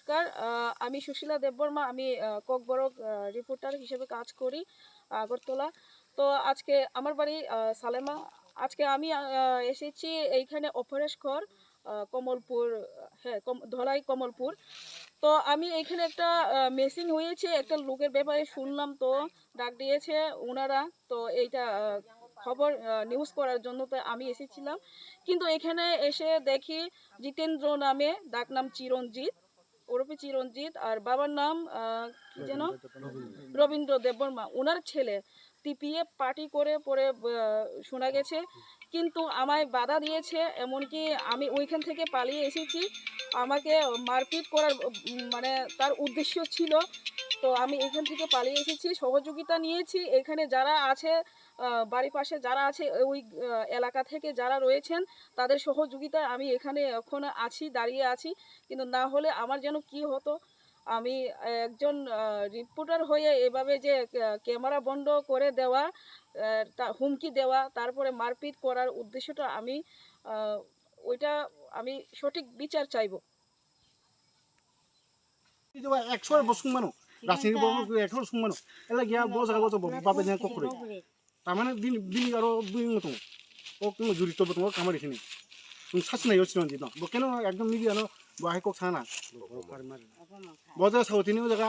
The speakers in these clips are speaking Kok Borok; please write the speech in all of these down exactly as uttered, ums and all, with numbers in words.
নমস্কার। আহ, আমি সুশীলা দেববর্মা, আমি, আহ, ককবরক, আহ, রিপোর্টার হিসেবে কাজ করি আগরতলা। তো আজকে আমার বাড়ি, আহ, সালেমা। আজকে আমি, আহ, এসেছি এইখানে অপরেশখর, আহ, কমলপুর, হ্যাঁ, কম-, ধলাই কমলপুর। তো আমি এইখানে একটা, আহ, মিসিং হয়েছে, একটা লোকের ব্যাপারে শুনলাম, তো ডাক দিয়েছে ওনারা, তো এইটা, আহ, খবর, আহ, নিউজ করার জন্য তো আমি এসেছিলাম। কিন্তু এখানে এসে দেখি জিতেন্দ্র নামে, ডাক নাম চিরঞ্জিত, ওরফে চিরঞ্জিত, আর বাবার নাম, আহ, কি যেন? রবীন্দ্র দেববর্মা, ওনার ছেলে। টিপিএফ পার্টি করে পরে, আহ, শোনা গেছে, কিন্তু আমায় বাধা দিয়েছে, এমনকি আমি ওইখান থেকে পালিয়ে এসেছি। আমাকে মারপিট করার, উম, মানে, তার উদ্দেশ্য ছিল, তো আমি এখান থেকে পালিয়ে এসেছি, সহযোগিতা নিয়েছি। এখানে যারা আছে, আহ, বাড়ির পাশে যারা আছে, ওই, আহ, এলাকা থেকে যারা রয়েছেন, তাদের সহযোগিতায় আমি এখানে এখন আছি, দাঁড়িয়ে আছি। কিন্তু না হলে আমার যেন কি হতো, আমি একজন, আহ, রিপোর্টার হয়ে এভাবে যে, আহ, ক্যামেরা বন্ধ করে দেওয়া, আহ, তা-, হুমকি দেওয়া, তারপরে মারপিট করার উদ্দেশ্যটা আমি, আহ, ওইটা আমি সঠিক বিচার চাইবো। Ei je ekso bar bo sung mano, rajniti bo ekso bar sung mano, ela giya bo jaga bo babe nya kok kwrwi. Tamane bini, bini aro bini wng tongo. O kuno juri to bo tongo kamari sini. Chwng sasi nai o sini no. Bo keno ekdom media no bo hai kok sana. Bo jaga sao tini o jaga.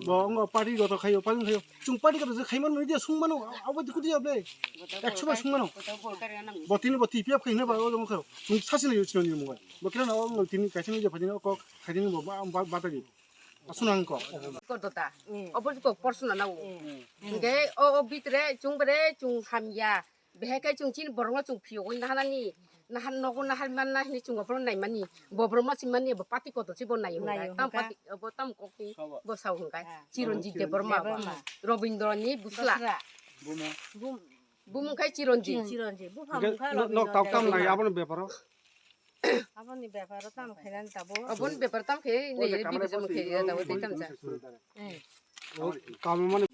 Bo ongo party goto khayo, party khayo. Chwng party goto je khaimano media sung mano. Abo dikhu dia ble. Ekso bar sung mano. Bo tini bo T P F khaina ba o jong khayo. Chwng sasi nai o sini no mo. Bo keno na o tini kaisa media phadini o kok khaidini bo ba, ba, batari. Asuna ang kok. Ko dota. Obo ko porsona na o. Hingke o, o bitre chung bere chung hamya. Behe kai chung chini borok no chung phiyogwi nahanani, nahan nogo nahar manna hini chung ophro naimani, bo borok ma chimani bo pati koto si bo naio hwnkhai. Naio tam hwnkhai. Pati bo tam kokni bo sao hwnkhai. Ah. Chironjit Debbarma bo. Debbarma. Robindro ni busla. Busla. Bumung. Bum-, bumung khai Chironjit. Chironjit. Bupha hwnkhai Robindro Debbarma. Nok tau kam nai aboni beparo. Aboni beparo tam khainani tabo. Aboni beparo tam khai nei, revision khai tabo tei tam ja. Kami mani.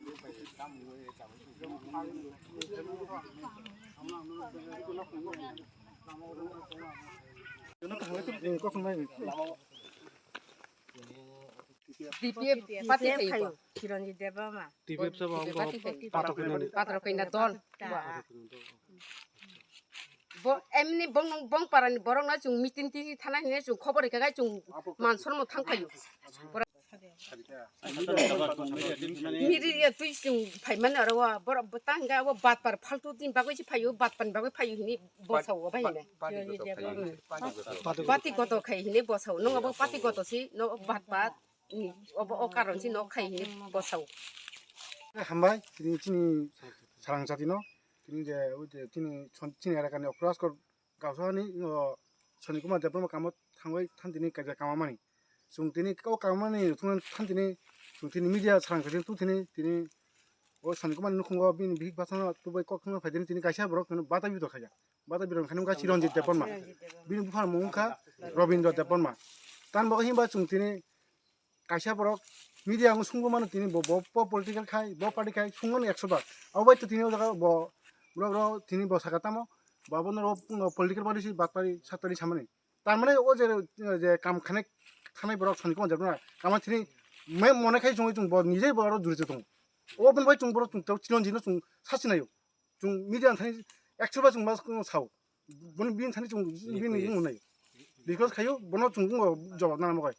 D P F party khayo. Chiranjit Debbarma. T P F sabo Party khayo. Patro khaina dol. Bo emni bong, bong parani borok na chung meeting tini thana hine chung khobor rikha kai chung man sormo thang khayo. Miri ya twi chung phai mani aro wa borok bo tang ga wo bat par faltu tin bagwi si phayo, bat pan bagwi phayo hini bo sao wa bahai na. Party goto khai hini bo sao, nung abo party goto si, no bat pat, ni obo o karon si no khai hini bo sao. Hambai, tini chini sarang jati no, tini je, oi je, tini chon-, chini erakani okras kor Gausani, o, Soni Kumar Debbarma kamo thangwi than tini kaisa kama mani. Chwng tini o kama mani thungna than tini chwng tini media sarang khe tu tini, tini o Soni Kumar ni nukhungo bini bihik bachano tubai kok thungna phai tini, tini kaisa borok tini bata bidor khaiya. Bata bidor khani wngkha Chiranjit Debbarma. Bini buphang mung wngkha Robindra Debbarma. Tan bo himba chwng tini kaisa borok media ang sungbo mano tini bo, bo, bo political khai, bo party khai sungmano ekso bar. Abo bai to tini o jaga bo, borok rok tini bo saka tamo, bo abono rok, mm, political party si bat party sat party samani. Tar mane o je, je kam khane, khanai borok Soni Kumar Debbarma kama tini me mone khai chungwi chung bo nijei bo aro juri tongo. O bon bai chung borok chung tau Chiranjit no chung sasi nayo. Chung media thani ekso bar chung mas sao. Boni bini thani chung bini bini nai. Because khayo bono chung jawab nana mo kai.